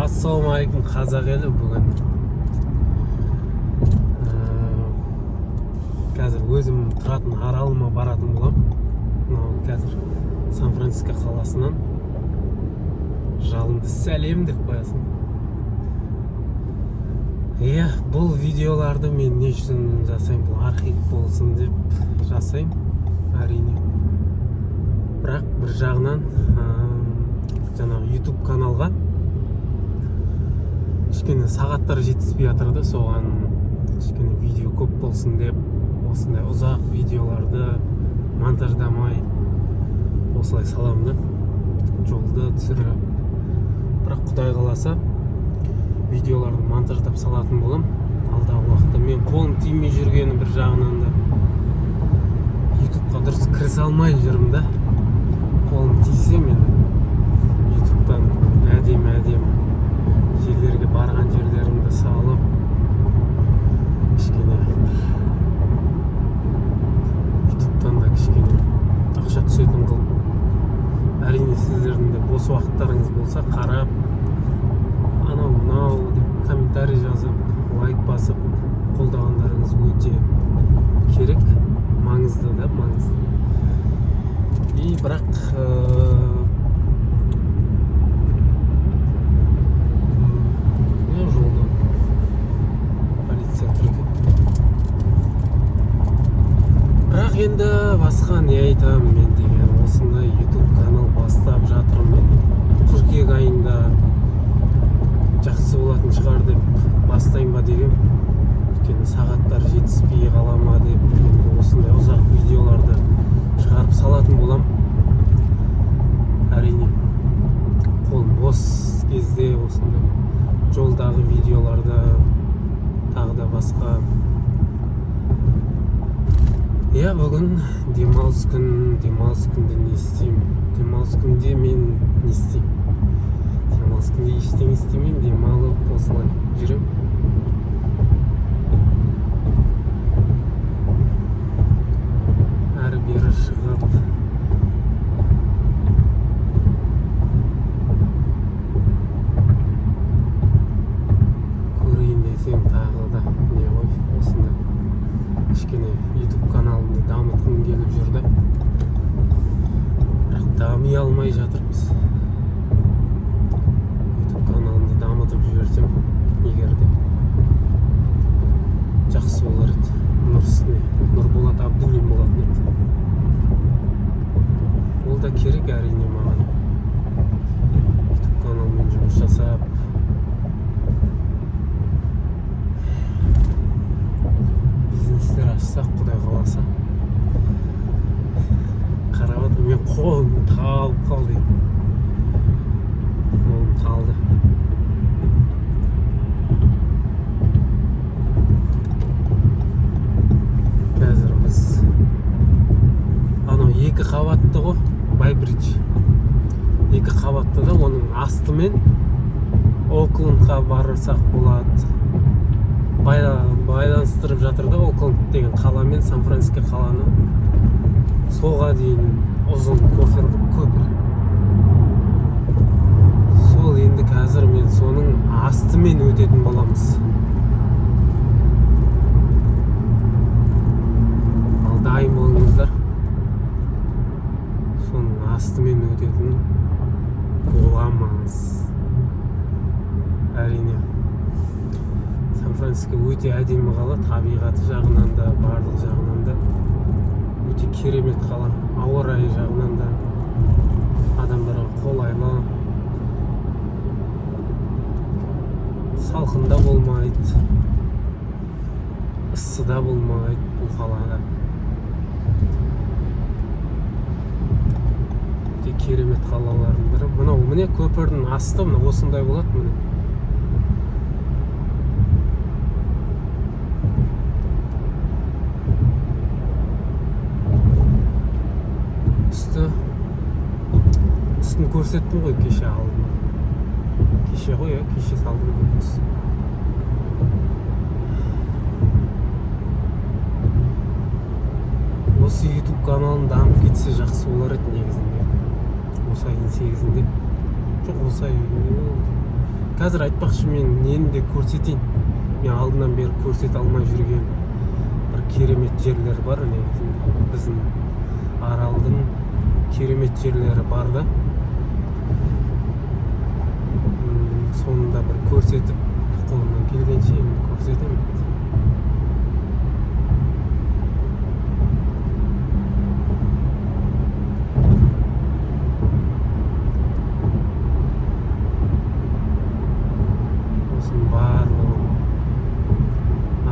Ассалаумағалейкум, қазақ елі! Бүгін қазір өзім тұратын аралыма баратын боламын. Мынау қазір Сан Франциско қаласынан жалынды сәлем деп қоясың. Иә, бұл видеоларды мен не үшін жасаймын? Бұл архив болсын деп жасаймын, әрине. Бірақ бір жағынан жаңағы YouTube каналға кішкене сағаттар жетіспей жатыр да, соған кішкене видео көп болсын деп, осындай ұзақ видеоларды монтаждамай осылай саламын да, жолды түсіріп. Бірақ құдай қаласа, видеоларды монтаждап салатын боламын алдағы уақытта. Мен қолым тимей жүргені, бір жағынан да ютубқа дұрыс кірісе алмай жүрмін да. Қолым тисе, мен ютубтан әдемі әдемі жерлерге барған жерлерімді салып, кішкене ютубтан да кішкене ақша түсетін қылып. Әрине, сіздердің де бос уақыттарыңыз болса, қарап, анау мынау деп комментарий жазып, лайк басып қолдағандарыңыз өте керек, маңызды да, маңызды. И бірақ мына жолда полиция тұр екен. Бірақ енді басқа не айтамын? Мен деген осындай YouTube канал бастап жатырмын. Мен қыркүйек айында жақсы болатын шығар деп бастайын ба дегем, өйткені сағаттар жетіспей қала ма деп. Енді осындай ұзақ видеоларды шығарып салатын болам, әрине. Қолым бос кезде осындай жолдағы видеоларды, тағы да басқа. Иә, бүгін демалыс күн. Демалыс күнде не істеймін? Демалыс күнде мен не істеймін? Демалыс күнде ештеңе істемеймін, демалып осылай жүремін. Әрі бері шығып, көрейін десем, тағы да не ғой, осындай кішкене YouTube каналымды дамытқым келіп жүр да, бірақ дами алмай жатырмыз. YouTube каналымды дамытып жіберсем егер де, жақсы болар еді. Нұр үстіне Нұрболат Абдуллин болатын еді. Ол да керек, әрине, маған YouTube каналмен жұмыс жасап, бизнестер ашсақ, құдай қаласа. Қарап отырмын мен, қолым талып қалды енді. Қолым талды. Қазір біз анау екі қабатты ғой, Бэй Бридж, екі қабатты да, оның астымен Оклендқа барсақ болады. Байланыстырып жатыр да Окленд деген қала мен Сан Франциско қаланы. Соға дейін ұзын көпір. Сол енді қазір мен соның астымен өтетін боламыз. Ал дайын болыңыздар, соның астымен өтетін боламыз, әрине. Сан Франциско өте әдемі қала, табиғаты жағынан да, барлық жағынан да өте керемет қала. Ауа райы жағынан да адамдарға қолайлы, салқын да болмайды, ыссы да болмайды бұл қалада. Өте керемет қалалардың бірі. Мынау, міне, көпірдің асты, мына осындай болады, міне. Үстін көрсеттім ғой кеше алдын, кеше ғой, иә, кеше салдым ғой үстін. Осы YouTube каналым дамып кетсе, жақсы болар еді негізінде. Осы айдың 8-інде, жоқ, осы ай. Қазір, айтпақшы, мен нені де көрсетейін. Мен алдынан бері көрсете алмай жүрген бір керемет жерлер бар негізінде. Біздің Аралдың керемет жерлері бар да. Соны да бір көрсетіп, қолымнан келгенше енді көрсетемін. Осының барлығын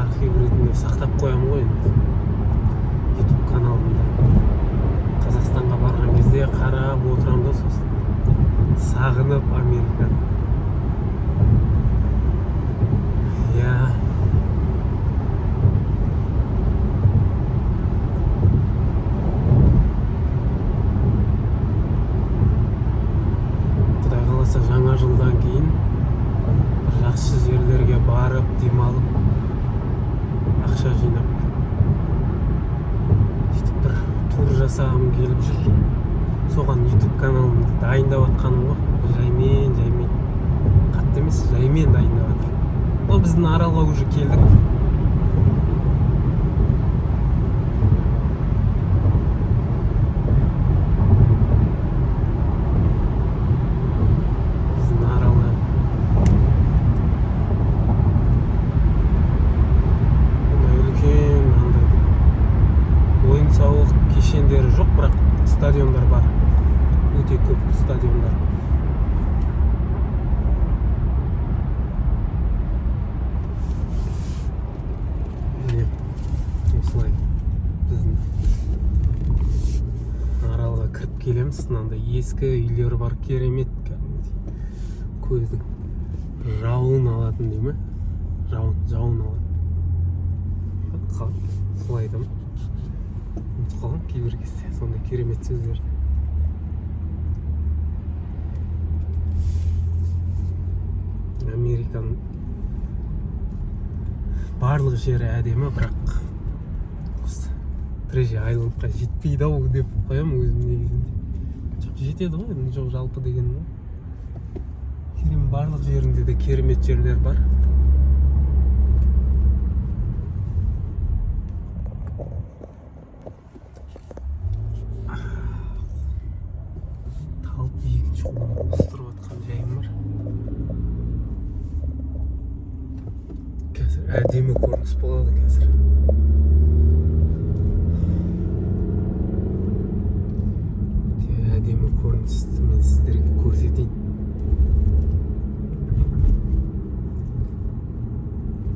архив ретінде сақтап қоямын ғой енді Ютуб каналымда. Қазақстанға барған кезде қарап отырамын да, сосын сағынып Американы. Иә, Құдай қаласа, жаңа жылдан кейін бір жақсы жерлерге барып, демалып, ақша жинап, сөйтіп бір тур жасағым келіп жүр. Соған Ютуб каналымды дайындап жатқаным ғой. Жаймен, жаймен, қатты емес, жаймен дайындап жатырмын. Ол біздің Аралға уже келдік. Біздің Аралға ондай үлкен андай ойын сауық кешендері жоқ, бірақ стадиондар бар, өте көп стадиондар. Міне, осылай біздің Аралға кіріп келеміз. Мынандай ескі үйлер бар, керемет, кәдімгідей көздің жауын алатын дей ме, жауын алатын. Қалай, солай айтамын, ұмытып қаламын кейбір кезде сондай керемет сөздерді. Американың барлық жері әдемі, бірақ осы Treasure Island қа жетпейді ау деп қоямын өзім негізінде. Жоқ, жетеді ғой енді. Жоқ, жалпы дегенім ғой, керемет, барлық жерінде де керемет жерлер бар. Талып, екінші қолын ауыстырып жатқан жайым бар. Қазір әдемі көрініс болады қазір. Өте әдемі көріністі мен сіздерге көрсетейін.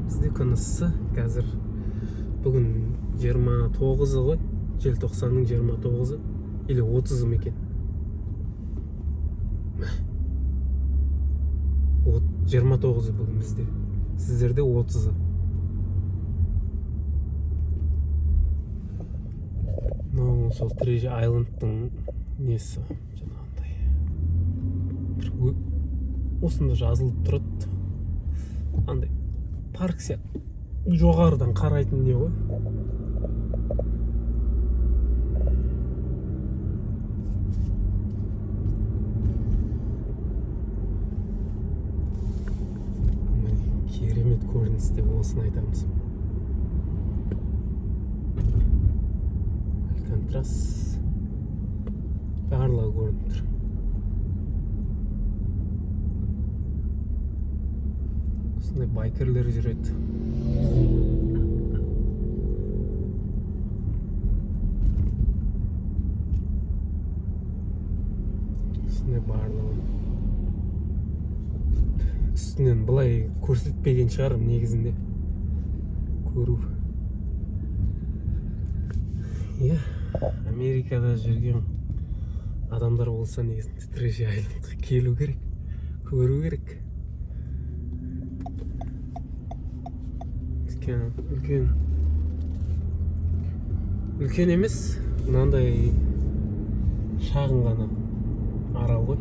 Бізде күн ыссы қазір. Бүгін 29-ы ғой, желтоқсанның 29-ы или 30-ы ма екен? Мә. 29-ы бүгін бізде, сіздерде 30-ы. Мынау сол Treasure Island тың несі, жаңағындай бір осында жазылып тұрады, андай парк сияқты, жоғарыдан қарайтын не ғой. Міне, керемет көрініс деп осыны айтамыз. Алькатрас барлығы көрініп тұр. Осындай байкерлер жүреді. Осындай барлығы үстінен былай көрсетпеген шығар негізінде көру. Иә, Америкада жүрген адамдар болса, негізінде Treasure Island қа келу керек, көру керек. Үлкен, үлкен, үлкен емес, мынандай шағын ғана арал ғой.